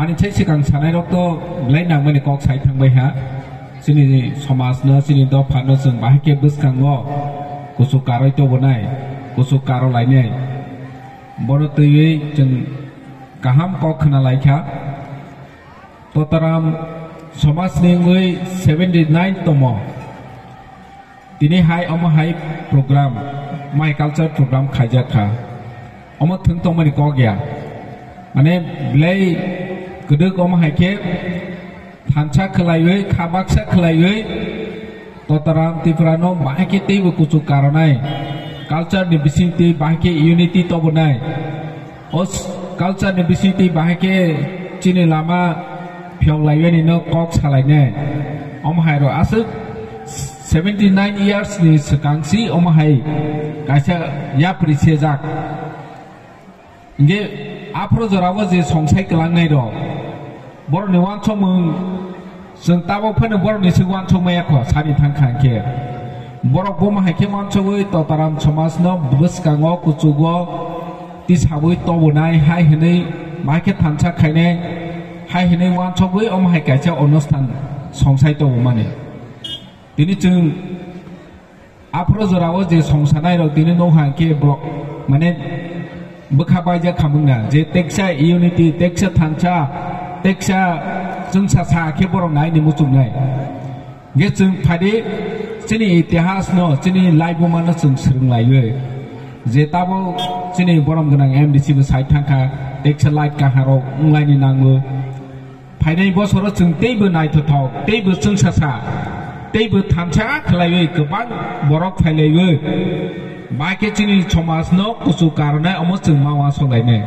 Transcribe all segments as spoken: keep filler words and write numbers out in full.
Ani sai swkang sanai rok to belai nangmani kok sai thangbai ha. Chini somaj no, chini dopha no chwng bahai khe bwskango kuchuk karwi tobonai, kuchuk karo lainai. Bono twiwi chwng kaham kok khna lai kha. Totaram somaj ni wngwi seventy nine tomo. Tini hai omo hai program, mai culture program khaijak kha. Omo thwng tongmani kok ya. Mane belai kwdwk omo hai khe thansa khwlaiwi, kha baksa khwlaiwi, Totaram Tripura no bahai khe teibo kuchuk karonai. Culture ni bisingtwi bahai khe unity tobonai. O s-, culture ni bisingtwi bahai khe chini lama phiyok laiyani no kok salainai. Omo hai ro aswk seventy nine years ni swkang si omo hai kaisa yapri sejak. Hingke aphuru jorao je songsai kwlangnai rok, borokni uansukmung chwng tabuk phano borokni se uansuk maya kho, sani thang kha hingke. Borok bo ma hai khe uansugwi Totaram somaj no bwskango kuchugo tisabwi tobonai hai hwnwi ma khe thansa khainai hai hwnwi uansugwi omo hai kaisa onusthan songsai tobomani. Tini chwng aphuru jorao je songsanai rok tini nukha hingke borok mane bwkha baijak khamung na je teksa unity, teksa thansa, teksa chwngsa sa khe borok nai ni muchungnai. Hingke chwng phadi chini itihas no, chini laibuma no chwng swrwng laiwi. Je tabuk chini borom gwnang M D C bo sai thangkha, teksa light kaham rok wnglaini nango. Phainai bosoro chwng teibo naithothok, teibo chwngsasa, teibo thansa khlaiwi kwbang borok phailaiwi. Ba khe chini somajno kuchuk karnai omo chwng ma uansuk lainai.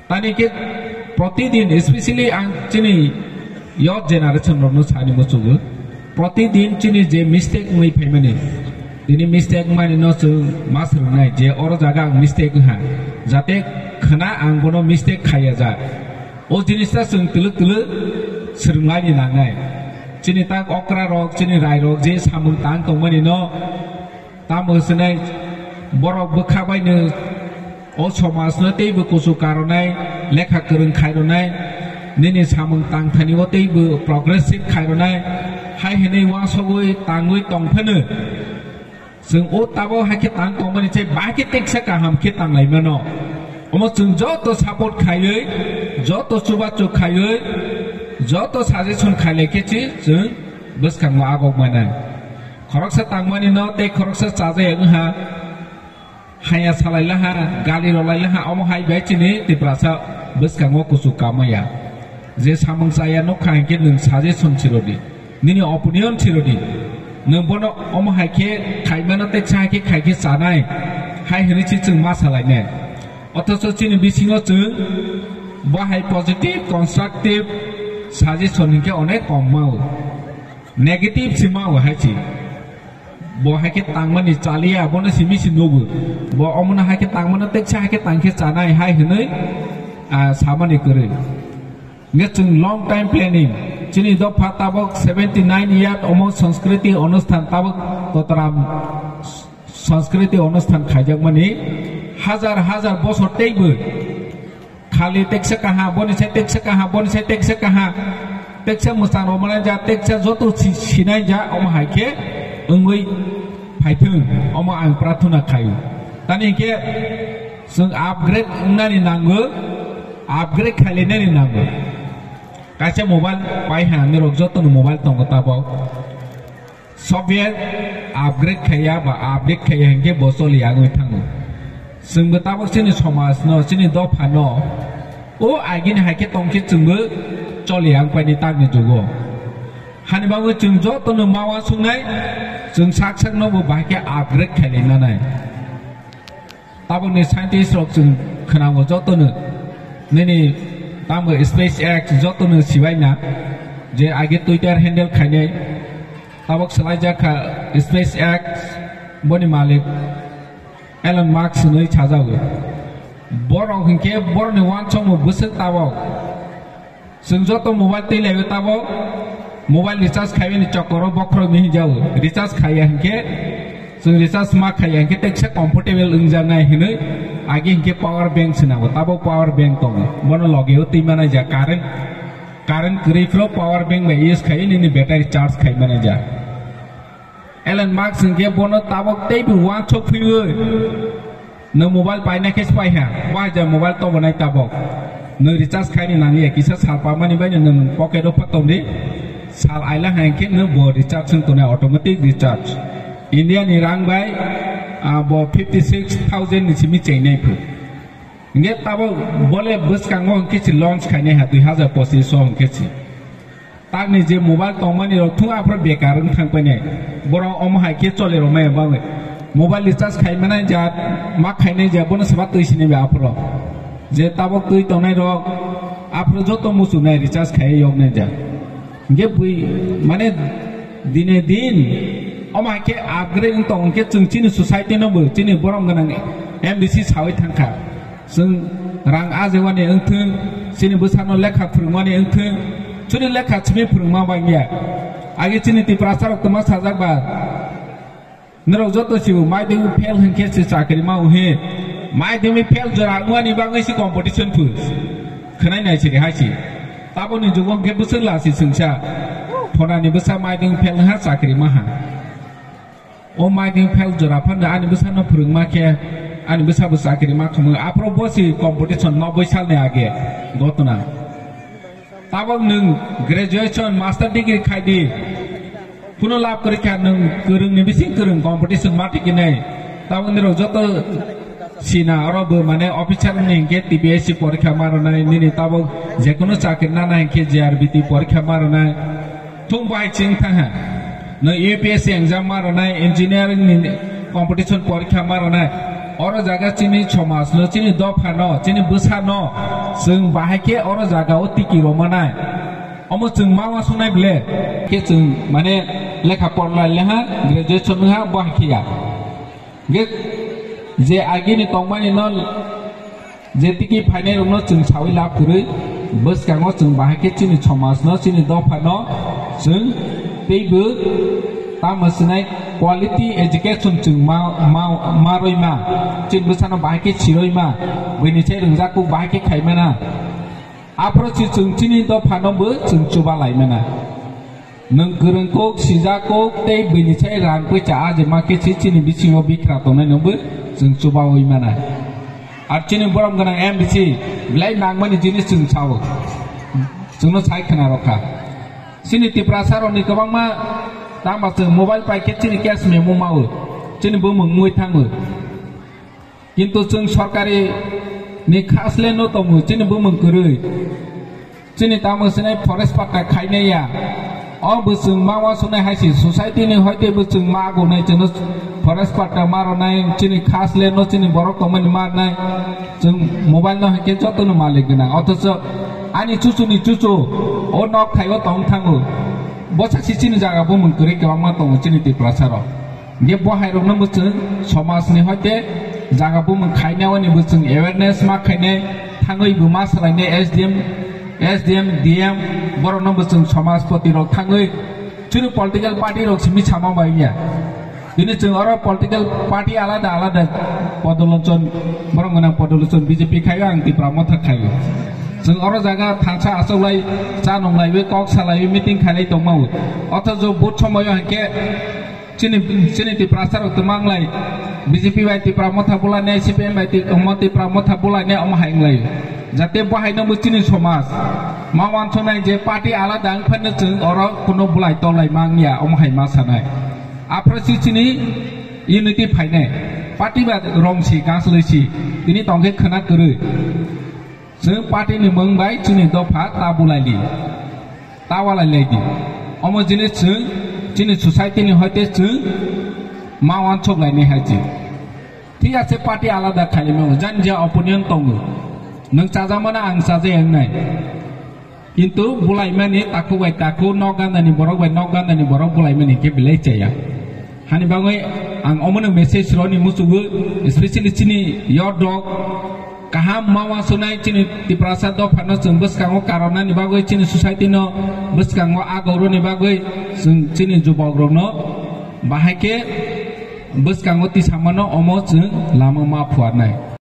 Tani khe protidin, especially ang chini youth generation rokno sani muchugo. Protidin chini je mistake wngwi phaimani, tini mistake wngmani no chwng ma swrwngnai je oro jaga ang mistake wngha, jate khna ang bono mistake khaiya ja. O jinista chwng twlwk twlwk swrwnglaini nangnai. Chini tak okra rok, chini rai rok je samung tang tongmani no, tamo hwnwi borok bwkha baino o somajno teibo kuchuk karwnai, lekha kwrwng khairwnai, nini samung tangthani o teibo progressive khairwnai, hai hwnwi uansugwi tangwi tongphano. Chwng o tabuk hai khe tang tongmani chai ba khe teksa kaham khe tang lai mano. Omo chwng joto support khaiwi, joto chubachu khaiwi, joto suggestion khailai khe chi chwng bwskango agok mano. Khoroksa tangmani no tei khoroksa chajak wngha. Haya salai laha, gali rwlai laha, omo hai bai chini Tiprasa bwskango kuchuk kamaya. Je samung chaya nukha hinkhe nwng suggestion chirodi, nini opinion chirodi. Nwng bono omo hai khe khaimano teksa hai khe khai khe chanai, hai hwnwi se chwng ma salainai. Othocho chini bisingo chwng bo hai positive, constructive suggestion hinkhe onek kom mao. Negative se mao hai se. Bo hai khe tangmani chaliya, bono simi se nugo. Bo omono hai khe tangmano teksa hai khe tang khe chanai hai hwnwi, ah, samani kwrwi. Hingke chwng long time planning. Chini dopha tabuk seventy nine year omo sanskriti onusthan tabuk Totaram sanskriti onusthan khaijakmani hajar hajar bosor teibo. Khali teksa kaha, boni sai teksa kaha, boni sai teksa kaha. Teksa mwchang rok manai ja, teksa joto si-, sinai ja, omo hai khe wngwi phaithwng, omo ang prarthana khaio. Tani hinkhe chwng upgrade wngnani nango, upgrade khailainani nango. Kaisa mobile pai ha, norok jotono mobile tongo tabuk. Software upgrade khaiya ba update khaiya hinkhe bo choli yangwi thango. Chwngbo tabuk chini somajno, chini dophano o agini hai khe tongkhe chwngbo choli yang paini takni jugo. Hani bagwi chwng jotono ma uansuknai, chwng sak sakno bo bahai khe upgrade khailainanai. Tabukni scientist rok chwng khwnango jotono nini tamo SpaceX jotono sibaina je age Twitter handle khainai tabuk swlaijak kha SpaceX boni malik Elon Musk hinwi sajago. Borok hinkhe borokni uansukmung bwswk tabuk. Chwng joto mobile twi laiwi tabuk mobile recharge khaimani chokoro bokhorokni hinjago. Recharge khaiya hinkhe, chwng recharge ma khaiya hinkhe teksa comfortable wngjaknai hinwi Agi hinkhe power bank swnamo, tabo power bank tongo. Bono logeo twi manai ja, current, current kwrwi phro power bank bai use khai nini battery charge khai manai ja. Elon Musk hinkhe bono tabok teibo uansuk phiwi. Nwng mobile paina khe se paiha, wahai ja mobile tobonai tabok. Nwng recharge khaini nangya, kisa sal pamani bai nwng pocket o pha tongdi. Sal aila hai khe nwng bo recharge wng tongnai, automatic recharge. India ni rang bai, ah, bo fifty six thousand ni simi chengnai phu. Hinkhe tabok bole bwskango hinkhe se launch khainai ha, dui hazar pochish o hinkhe se. Takni je mobile tongmani rok thung aphro bekar wng thang painai. Borok omo hai khe chole rok maya bagwi. Mobile recharge khai manai ja, ma khainai ja, bono seba twi sinai ba aphro. Je tabok twi tongnai rok aphro joto muchunai recharge khai yoknai ja. Hinkhe bui mane dine din omo hai khe upgrade wng tong hinkhe chwng chini society no bo chini borom gwnang M D C sawi thang kha. Chwng rang ajewani wngthwng, chini bwsano lekha phwrwngmani wngthwng, chini lekha simi phwrwngma bangya. Agi chini Tiprasa rok twma sajak ba, norok joto sibo madhyamik fail hinkhe se chakri ma uhi. Madhyamik fail jora wngmani bagwi se competition phu. Khwnai nai siri hai si. Taboni jugo hinkhe bwswk la si chwngsa. Phonani bwsa madhyamik fail ha chakri ma ha. O madhyamik fail jora phano ani bwsano phwrwngma khe, ani bwsa bo chakri ma thumwi. Aphro bo si competition noboi salni age ghotona. Tabok nwng graduation, master degree khai di. Kuno lab kwrwi kha nwng kwrwngni bising kwrwng competition ma tikinai. Tabok nirok joto sina oro bo mane officer ni hinkhe T P S C porikha ma rwnai, nini tabok jekunu chakri nana hinkhe J R B T porikha ma rwnai. Thung bai ching thang ha. No U P S C exam ma rwnai, engineering ni competition porikha ma rwnai. Oro jaga chini somaj no, chini dopha no, chini bwsa no, chwng bahai khe oro jaga o tiki rw manai. Omo chwng ma uansuknai ble. Khe chwng mane lekha porlai leha, graduation wngha, bo hai khe ya. Ge-, je agini tongmani no, je tiki phainai rokno chwng sawi lab kwrwi, bwskango chwng bahai khe chini somajno, chini dophano chwng teibo tamo sinai quality education chwng ma, ma, ma rwima, chini bwsano bahai khe sirwima, buini sai rwngjak kuk bahai khe khaimana. Aphro si chwng chini dophano bo chwng chuba laimana. Nwng kwrwng kok, sijak kok tei bini sai rang poicha ajima khe si chini bisingo bikra tongnai no bo chwng chubawi mana. Ar chini borom gwnang M D C belai nangmani jinis chwng sao. Chwngno sai khna rokha. Chini Tiprasa rokni kwbangma tama chwng mobile pai khe chini cash memo mawo. Chini bumung mui thango. Kintu chwng sorkari ni khasle no tongo, chini bumung kwrwi. Chini tamo sinai forest patta khainai ya. O bo chwng ma uansuknai hai se, society ni hoite bo chwng ma agonai, chwngno forest patta ma rwnai, chini khasle no chini borok tongmani ma rwnai. Chwng mobile no hinkhe joto no malik gwnang. Othocho ani chuchu ni chuchu o nok thai o tong thango. Bwsa si chini jaga bumung kwrwi kwbangma tongo chini Tiprasa rok. Hinkhe bo hai rokno bo chwng somaj ni hoite jaga bumung khainai, oni bo chwng awareness ma khainai, thangwi bo ma salainai S D M, S D M, D M, borok no bo chwng somaj poti rok thangwi chini political party rok simi sama bai ya. Bini chwng oro political party alada alada podolochon, borok gwnang podolochon B J P khaio, ang Tipra Motha khaio. Chwng oro jaga thansa achoklai, cha nunglaiwi, kok salaiwi, meeting khailai tongmao. Othocho vote somoyo hinkhe Chini, chini Tiprasa rok twma wnglai, B J P bai Tipra Motha bulainai, C P M bai Ti-, omo Tipra Motha bulainai, omo hai wnglai. Jate bo hai no bo chini somaj ma uansuknai je party alada wng phano chwng oro kuno bulai tolai ma wngya, omo hai ma sanai. Aphro si chini unity phainai, party ba rong si, gas loi si, tini tongkhe khwna kwrwi. Chwng party ni mung bai chini dopha ta bulai di, ta walai lai di. Omo jinis chwng chini society ni hoite chwng ma uansuk lai nai hai se. Thik ase, party alada khailai mano, jani je opinion tongo. Nwng chajakmano ang chajai wngnai. Kintu bulaimani takhuk bai takhuk, nok gandani borok bai nok gandani borok bulaimani khe belai chaya. Hani bagwi ang omono message roni muchungo, especially chini yodok kaham ma uansuknai chini Tiprasa dophano chwng bwskango karonnani bagwi, chini society no bwskango agoroni bagwi chwng chini jubokrokno bahai khe bwskango tisamano omo chwng lama ma phuarnai.